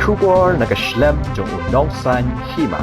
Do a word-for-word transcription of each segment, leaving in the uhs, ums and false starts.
Khubor na ka shlem jong u Nongsaiñ Hima.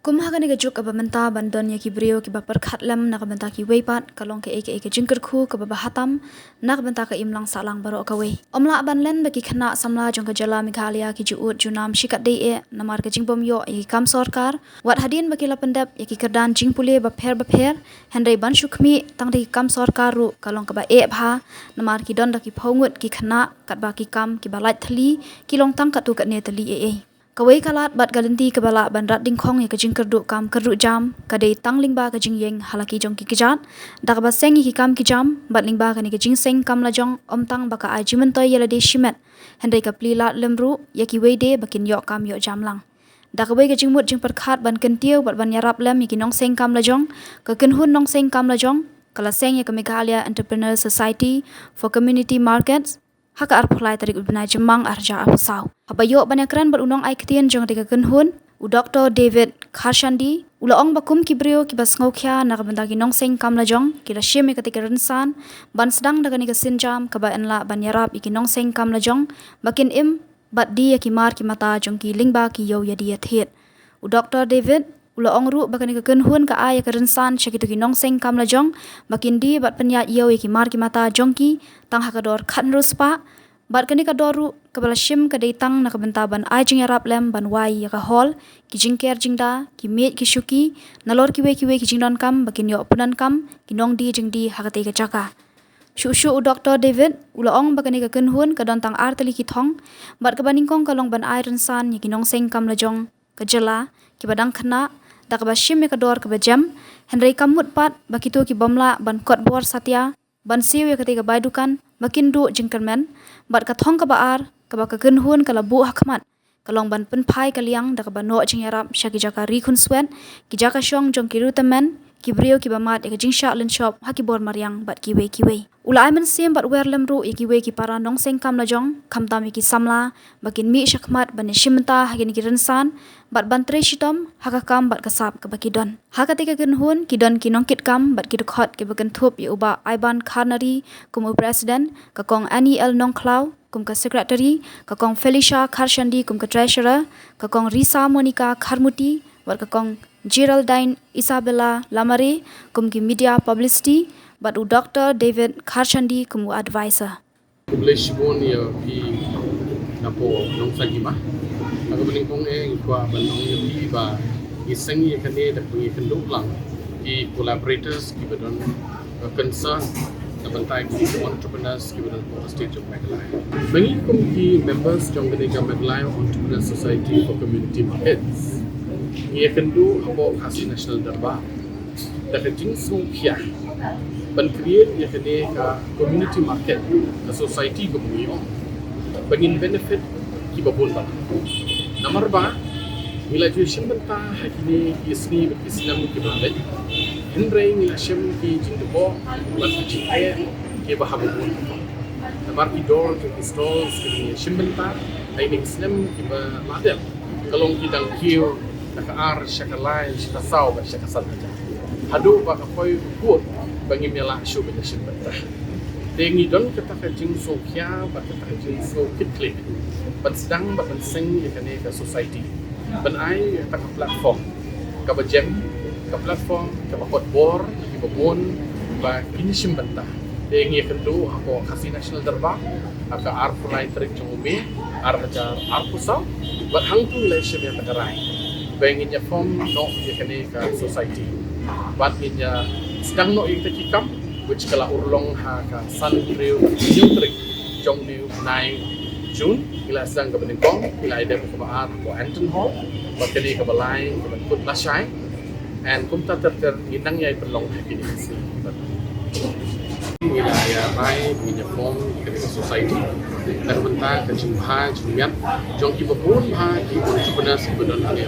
Kum ha kane ka juk kaba mynta ban don ïa ki briew kiba pyrkhat lem na ka bynta kiwei pat, ka long kaei kaei ka jingkyrkhu kaba bha tam na ka bynta ka imlang sahlang baroh kawei. Ym lah ban len ba ki khynnah samla jong ka jylla Meghalaya ki ju ud ju nam shikatdei eh namar ka jingbym ïoh ïa ki kam sorkar, wat hadien ba ki la pyndep ïa ki kyrdan jingpule bapher bapher, hynrei ban shu khmih tang da ki kam sorkar ruh ka long kaba eh bha, namar ki don da ki phew ngut ki khynnah katba ki kam kiba lait thylli ki long tang katto katne tylli ei ei. Kawei ka lad bad ka lynti kaba lah ban rat dyngkhong ïa ka jingkyrduh kam kyrduh jam ka dei tang lyngba ka jingïeng ha la ki jong ki kjat, da kaba seng ïa ki kam ki jam bad lyngba kane ka jingseng kam lajong, ym tang ba ka ai jingmyntoi ïa lade shimet, hynrei ka plie lad lem ruh ïa kiwei de ba kin ïoh kam ïoh jam lang. Da kawei ka jingmut jingpyrkhat ban kyntiew bad ban ïarap lem ïa ki nongseng kam lajong, ka kynhun nongseng kam lajong ka la seng ïa ka Meghalaya Entrepreneur Society for Community Markets ha ka arphew lai tarik u bnai Jymmang arhajar arphew saw. Haba ïoh ban ïakren bad u nongai ktien jong kane ka kynhun, u Doktor David Kharshandi, u la ong ba kum ki briew kiba sngewkhia na ka bynta ki nongseng kam lajong, ki la shim ïa kata ka rynsan ban sdang da kane ka sienjam kaba yn lah ban ïarap ïa ki nongseng kam lajong ba kin im bad die ïa ki mar ki mata jong ki lyngba ki ïew ïa die ïa thied. U Doktor David u la ong ruh ba kane ka kynhun ka ai ïa ka rynsan sha kito ki nongseng kam lajong ba kin die bad pynïaid ïew ïa ki mar ki mata jong ki tang ha ka dor khatnru spah, bad kane ka dor ruh kaba la shim ka dei tang na ka bynta ban ai jingïarap lem ban wai ïa ka hall, ki jingker jingda, ki miej ki shuki, nalor kiwei kiwei ki jingdonkam ba kin ïoh pyndonkam ki nongdie jingdie ha katei ka jaka. Shuh shuh u Doktor David u la ong ba kane ka kynhun ka don tang ar tylli ki thong, bad kaba nyngkong ka long ban ai rynsan ïa ki nongseng kam lajong ka jylla kiba dang khynnah da kaba shim ïa ka dor kaba jem, hynrei kam mut pat ba kito kibym lah ban kot bor satia ban siew ïa katei ka bai dukan ba kin duh jingkyrmen, bad ka thong kaba ar kaba ka kynhun ka la buh ha khmat ka long ban pynphai ka liang da kaba noh jingïarap sha ki jaka ri khunswet, ki jaka shong jong ki riewtymmen, ki briew kiba mad ïa ka jingshah lynshop ha ki bor mariang bad kiwei kiwei. U la ai mynsiem bad wer lem ruh ïa kiwei ki para nongseng kam lajong, khamtam ïa ki samla ba kin mih shakhmat ban ïashim bynta ha kine ki rynsan bad ban trei shitom ha ka kam bad ka sap kaba ki don. Ha katei ka kynhun ki don ki nongkitkam bad ki dkhot kiba kynthup ïa u Bah Iban Kharnari kum u president, ka Kong Annie L Nongkhlaw kum ka secretary, ka Kong Felicia Kharshandi kum ka treasurer, ka Kong Risa Monica Kharmuti bad ka Kong Geraldine Isabella Lamare kum ki media publicity, bad u Doktor David Kharshandi kum u advisor. Khublei shibun ïa phi napoh Nongsaiñ Hima. Ha kaba nyngkong eh ngi kwah ban ong ïa phi ba ngi seng ïa kane da kaba ngi kynduh lang ki collaborators kiba don, uh, concern na bynta ki entrepreneurs kiba don hapoh state jong Meghalaya. Ba ngi kum ki members jong kane ka Meghalaya Entrepreneur Society for Community Markets, ngi ïakynduh hapoh Khasi National Darbar da ka jingsngewkhia ban create ïa kane ka community market, ka society kaba ngi ong ba ngin benefit kiba bun ba. Namar ba ngi la ju shim bynta ha kine ki sngi bad ki snem kiba la leit, hynrei ngi la shim ki jingdukor bad ki jingeh kiba haba bun. Namar ki dor jong ki stalls kiba ngi shim bynta ha kine ki snem kiba la dep ka long ki dang kiew na ka ar sha ka lai sha ka saw bad sha ka san hajar, haduh ba ka poi ka kut ba ngim ïa lah shuh ban ïashim bynta. Te ngi don kata ka jingsngewkhia bad kata ka jingsngewkitkhlieh ban sdang bad ban seng ïa kane ka society ban ai kata ka platform kaba jem, ka platform kaba kot bor ïa kiba bun ba kin ïashim bynta. Te ngi ïakynduh hapoh Khasi National Darbar ha ka arphew lai tarik jong u May arhajar arphew saw bad hangtu ngi la shim ïa kata ka rai ba ngin ïa form noh ïa kane ka society bad ngin ïa sdang noh ïa kita ki kam, which ka la urlong ha ka san hynriew hynñiew tarik jong une u bnai June. Ngi la sdang kaba nyngkong, ngi la ïadep kaba ar hapoh Anton Hall bad kane kaba lai ka ban kut lashai. And kumta ter ter ngin nang ïai pynlong ha kine ki sngi. Ngi la ïa rai ngin ïa form ïa kane ka society na ka bynta ka jingbha jingmiat jong kiba bun bha ki entrepreneurs kiba don hangne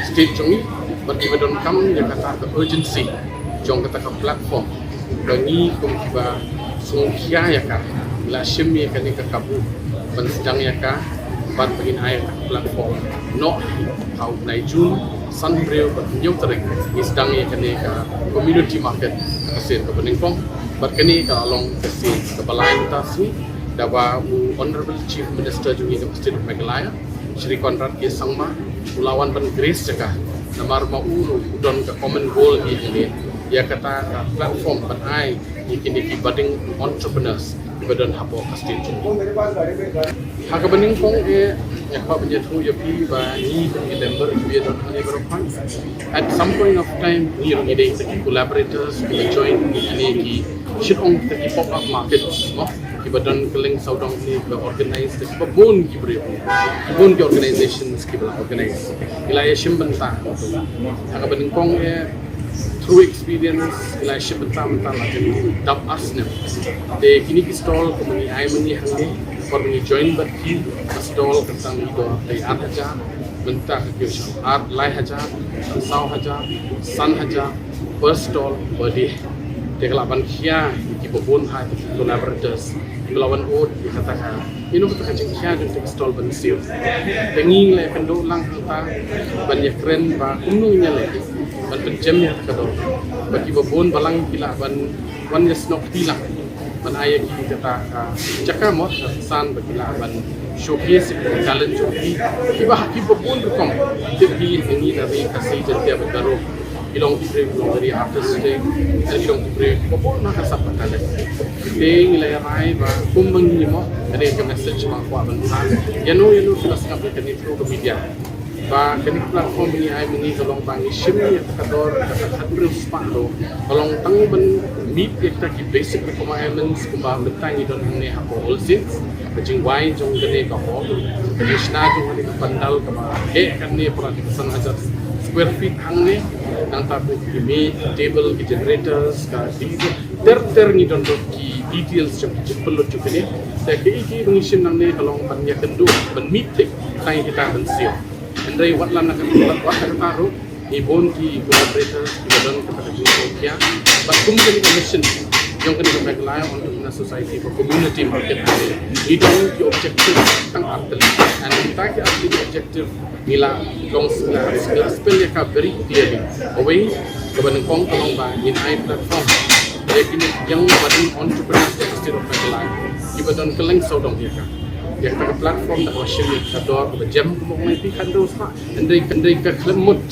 state jong ngi bad kiba donkam ïa kata ka urgency jong kata ka platform. Ba ngi kum kiba sngewkhia ïa ka, ngi la shim ïa kane ka kabu ban sdang ïa ka bad ba ngin ai ïa ka platform. Noh ha u bnai June san hynriew bad hynñiew tarik ngi sdang ïa kane ka community market ha ka sien kaba nyngkong bad kane ka la long ka sien kaba lai mynta sngi da ba u Honorable Chief Minister jong ngi jong ka State of Meghalaya, Shri Conrad K Sangma u la wan ban grace jaka, namar ma u ruh u don ka common goal hi hangne, ïa kata ka platform ban ai ïa kine ki budding entrepreneurs kiba don hapoh ka state. Ha kaba nyngkong eh, ïa kaba ban ïathuh ïa phi ba ngi ki member kiba don hangne baroh, at some point of time ngi ruh ngi dei ki collaborators kiba join kine ki, shit ong kita ki pop up markets mo, kiba don kylleng sawdong ne kiba organize da kiba bun ki briew, ki bun ki organizations kiba la organize. Ngi la ïa shim bynta ha kaba nyngkong eh, through experience ngi la ïa shim bynta mynta la jan dap ar snem. Te kine ki stall kumba ngi ai mynne hangne, por ba ngi join bad ki, ka stall ka tang dor dei ar hajar, mynta ka kiew sha ar, lai hajar, saw hajar, san hajar per stall per day. Te ka lah ban khia ïa kiba bun ha ki collaborators kiba la wan ud ïa kata ka, ïa kata ka jingkhia jong ka stall ban siew. Te ngi la ïakynduh lang hangta ban ïakren ba kumno ngin ïaleh ban pynjem ïa kata ka dor ba kiba bun balang ki lah ban wan ïasnoh kti lang ban ai ïa ki kata ka jaka mo, ka san ba ki lah ban showcase ïa ka talent jong ki. Kiba ha kiba bun rukom, tip hi ha ngi na ri Khasi Jaiñtia bad Garo, ki long ki briew, ki long very artistic, and ki long ki briew kiba bun na ka sap ka talent. Te ngi la ïa rai ba kumba ngi mo, ka dei ka message ba kwah ban phah ïano ïano kiba sngap ïa kane through ka media. Ba kane ka platform ngi ai mynne ka long ba ngi shim ïa ka dor kata ka hynriew spah ruh ka long tang ban meet ïa kita ki basic requirements kumba mynta ngi don hangne hapoh All Saints, ka jingwai jong kane ka hall, ka jingshna jong kane ka pandal kaba heh kane, para ki san hajar square feet hangne, nangta bad ki mei, table, ki generators, ka diesel, ter ter ngi don ruh ki details jong ki jingpynlut jong kane. Te kaei kaei ba ngi shim nangne ka long ban ïakynduh ban meet thik tang ïa kita ban siew. Hynrei wat la na kata, wat la kata ruh, ngi bun ki collaborators kiba don kata ka jingkyrkhu. Bad kum kane ka mission jong kane ka Meghalaya Entrepreneur Society for Community Market, ngi don ki objective tang ar tylli. And kita ki ar tylli ki objective ngi la long, ngi la spell ïa ka very clearly. Kawei kaba nyngkong ka long ba ngin ai platform ïa kine ki young budding entrepreneurs jong ka state of Meghalaya kiba don kylleng sawdong ïa ka, ïa kata ka platform da kaba shim ïa ka dor kaba jem kumba ong ïa phi, ka hynriew spah. Hynrei, hynrei ka khlem mut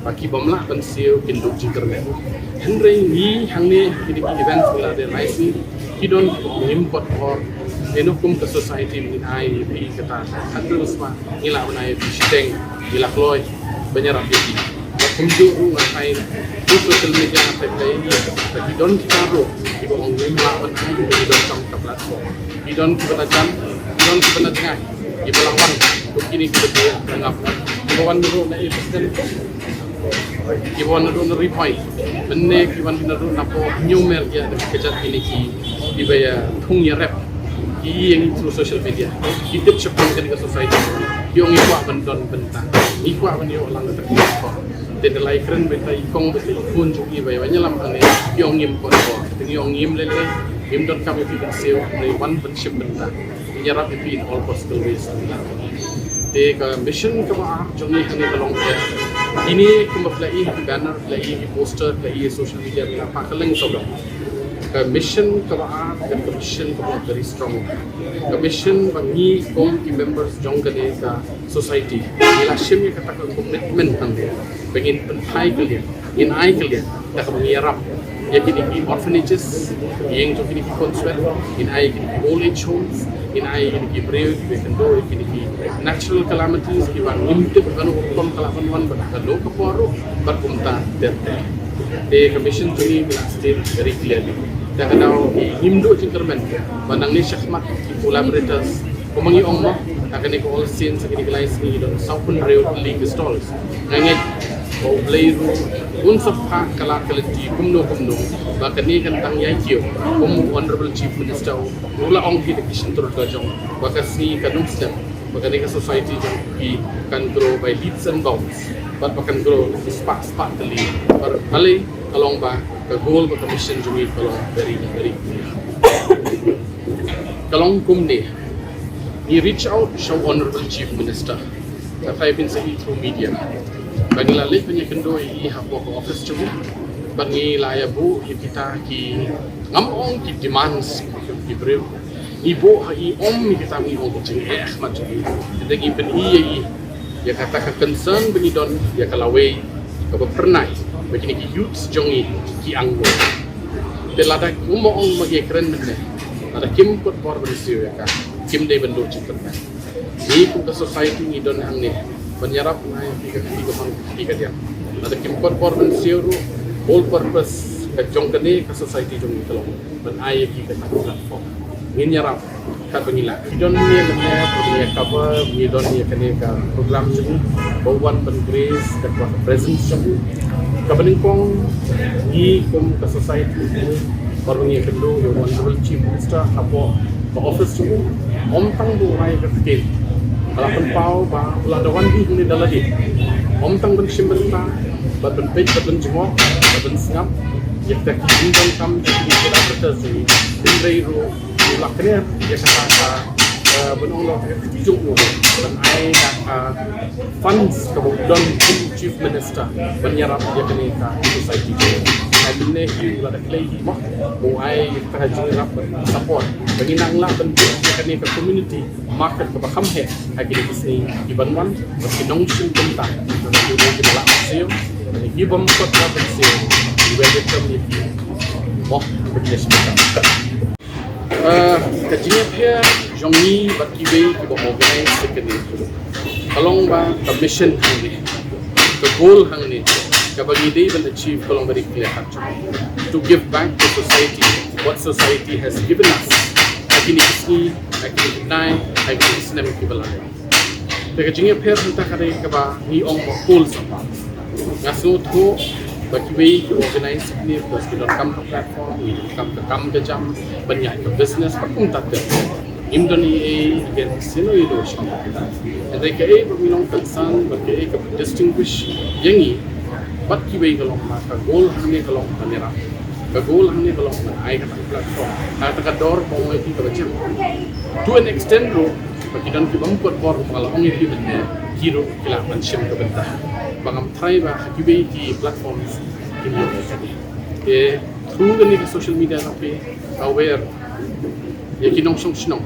ba ki bym lah ban siew kin duh jingkyrmen. Hynrei ngi hangne kine ki events ngi la dei lai sngi, ki don kiba ngim pot por. Ïa no kum ka society ngin ai ïa phi kata ka hynriew spah, ngi lah ban ai ïa phi shiteng, ngi la kloi ban ïarap ïa phi. Ba kumjuh ruh nga ai through social media nga peit ïa ki, ba ki don kita ruh kiba ong ngim lah ban ai, ki don tang ka platform. Ki don kiba la jan, ki don kiba la jngai, kiba la wan, kum kine kiba dei na ngap, kiba wan ruh na East West, kiba wan ruh na Ri Bhoi, mynne ki wan ruh na Pohniewmer, ïa da ka jait kine ki, kiba ïa thung ïa rep, ki ïeng through social media, ki tip shaphang kane ka society, ki ong ngi kwah ban don bynta, ngi kwah ban ïoh lang kata ka platform. Te da lai kren bynta i kong bynta i khun jong i ba ïa wan ïalam hangne, ki ong ngim pot por, te ngi ong ngim lei lei, ngim donkam ïa phi ban siew, hynrei wan ban shim bynta. Ngi ïarap ïa phi in all possible ways. Te ka mission kaba ar jong ngi hangne ka long ba ine kumba phi la ïohi ki banner, phi la ïohi ki poster, phi la ïohi social media, phi la phah kylleng sawdong. Ka mission kaba ar, ka mission kaba very strong. Ka mission ba ngi kum ki members jong kane ka society, ngi la shim ïa kata ka commitment hangne ba ngin pynphai kylliang, ngin ai kylliang da kaba ngi ïarap ïa kine ki orphanages, ïing jong kine ki khun swet, ngin ai ïa kine ki old age homes, ngin ai ïa kine ki briew kiba ïakynduh ïa kine ki natural calamities kiba ngim tip kano ka rukom ka lah ban wan bad kano ka por ruh bad kumta ter ter. Te ka mission jong ngi ngi la state very clearly. Te ka daw ngim duh jingkyrmen ba nangne shakhmat ki collaborators, kumba ngi ong mo, ha kane ka All Saints, ha kine ki lai sngi don saw phew hynriew tylli ki stalls. Nga ngeit ba U Blei ruh un sa phah ka lad ka lynti kumno kumno ba kane kan dang ïai kiew, kum u Honorable Chief Minister u la ong hi da ki shyntur ka jong, ba ka sngi kan ym sdang ba kane ka society jong phi kan grow by leaps and bounds, bad ba kan grow spah spah tylli. Bad balei? Ka long ba ka goal bad ka mission jong ngi ka long very, very clear. Ka long kumne, ngi reach out sha u Honorable Chief Minister, kata ïa pynsaid through media, ba ngi la leit ban ïakynduh ïa i hapoh ka office jong u, bad ngi la ïa buh ïa kita ki, ngam ong ki demands ki briew, Ngi buh ha i, ym i kita, ngi ong ka jingeh khmat jong i. Te ngi pyni ïa i ïa kata ka concern ba ngi don ïa ka lawei kaba phyrnai ba kine ki youths jong ngi ki angnud. Te lada kum ba ong ma ïa kren mynne, lada kim kut bor ban siew ïa ka, kim dei ban duh jingkyrmen. Ngi kum ka society ngi don hangne ban ïarap na ïa ki ka kti ka hon, ki ka diang. Lada kim kut bor ban siew ruh, whole purpose ka jong kane ka society jong ngi ka long ban ai ïa ki kata ka platform. Ngin ïarap katba ngi lah. Ngi don ne mynne, ngi ïa cover, ngi don ne kane ka program jong ngi ba wan ban grace katba ka presence jong ngi. Kaba nyngkong, ngi kum ka society, bad ba ngi ïakynduh ïa u Honorable Chief Minister hapoh ka office jong u, ym tang ba u ai ka ktien, ba la pynpaw ba u la da wan hi hangne da lade, ym tang ban shim bynta, bad ban peit, bad ban jngoh, bad ban sngap ïa kita ki jingdonkam jong ki, ki kidnapper jong ngi, hynrei ruh u la kner ïa kata ka, eh, ban ong, la ka kti jong u ban ai da ka funds kaba u don kum u Chief Minister ban ïarap ïa kane ka society. Ai mynne hi u la da khlei hi mo, u ai ka jingïarap ban support ba ngin nang lah ban build ïa kane ka community market kaba kham heh ha kine ki sngi kiban wan, bad ki nongshim bynta, ki nong, kiba lah ban siew, ki bym kut bor ban siew, ngi welcome ïa ki mo, ba ki ïa shim bynta. Ah, ka jingïapher jong ngi bad kiwei kiba organize ïa kane ka long ba ka mission hangne, ka goal hangne, kaba ngi dei ban achieve ka long very clear cut. To give back to society what society has given us. Ha kine ki sngi, ha kine ki bnai, ha kine ki snem kiba la leit. Te ka jingïapher mynta ka dei kaba ngi ong ba wholesome. Nga sngewthuh ba kiwei ki organize ne, because ki donkam ka platform, ki donkam ka kam ka jam ban ïaid ka business, ba kumta te ngim don ei ei against ïano ïano sha kita. Hynrei kaei ba ngi long concern, ba kaei kaba distinguish ïa ngi bad kiwei ka long ba ka goal hangne ka long ban ïarap. Ka goal hangne ka long ban ai kata ka platform, kata ka dor ba ong ïa ki kaba jam. To an extent ruh, ba ki don ki bym kut bor, ba la ong ïa ki mynne, ki ruh ki lah ban shim ka bynta. Ba ngam tharai ba ha kiwei ki platforms kin ïoh ïa kane. Te through kane ka social media, nga phi aware ïa ki nongshong shnong,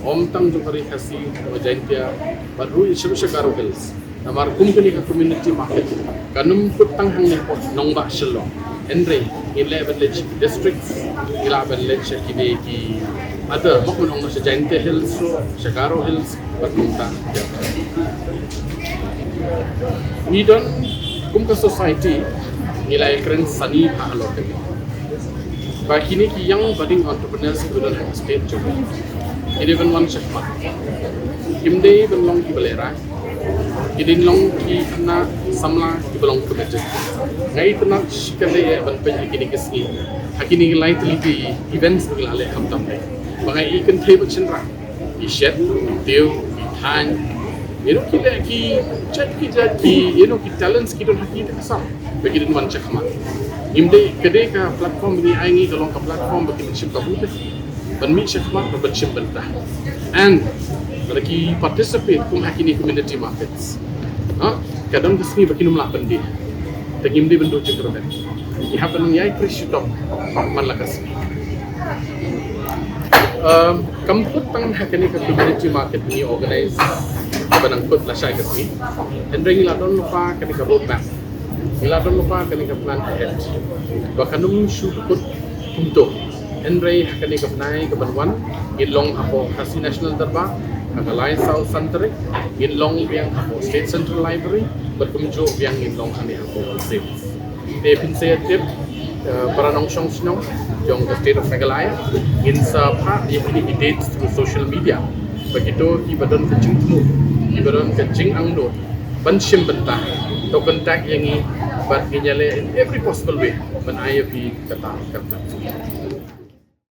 ym tang jong ka Ri Khasi, ka Jaintia, bad ruh ïa sha, sha Garo Hills. Namar kum kane ka community market kan ym kut tang hangne hapoh nongbah Shillong, hynrei ngin lah ban leit sha ki districts, ngin lah ban leit sha kine ki other, mok ban ong sha Jaintia Hills, sha Garo Hills, bad kumta. Ngi don kum ka society, ngi la ïakren sani bha halor kane, ba kine ki young budding entrepreneurs kiba don ha ka state jong ngi, ki dei ban wan shakhmat. Kim dei ban long kiba lehrain, ki dei ban long ki khynnah samla kiba long committed. Nga itynnad shikatdei ban peit ha kine ki sngi, ha kine ki lai tylli ki events ba ngi la leh khamtam lei, ba nga i kynthei bad shynrang, ki shet, ki tiew, ki thaiñ, ïa, ki leh, ki jait ki jait ki, ïa, ki talents ki don ha ki, te ka sah ba ki dei ban wan shakhmat. Ngim dei, ka dei ka platform ba ngi ai, ngi ka long ka platform ba kin shim kabu te, ban mih shakhmat, ban shim bynta. And lada ki participate kum ha kine community markets, ha, ka don ka sngi ba kin ym lah ban die. Te ngim dei ban duh jingkyrmen. Ngi hap ban ïai trei shitom man la ka sngi. Um, kam kut tang ha kane ka community market ngi organize kaba nyngkut lashai ka sngi, hynrei ngi la don lypa kane ka roadmap, ngi la don lypa kane ka plan ahead, ba kan ym shu kut kumto. Hynrei ha kane ka bnai kaban wan, ngin long hapoh Khasi National Darbar ha ka lai saw san tarik, ngin long biang hapoh State Central Library, bad kumjuh biang ngin long hangne hapoh Museum. Te phin sa ïa tip, eh, para nongshong shnong jong ka State of Meghalaya, ngin sa phah ïa kine ki dates through social media. Ba kito kiba don ka jingthmu, kiba don ka jingangnud ban shim bynta, to contact ïa ngi, bad ngin ïaleh in every possible way ban ai ïa phi kata ka platform.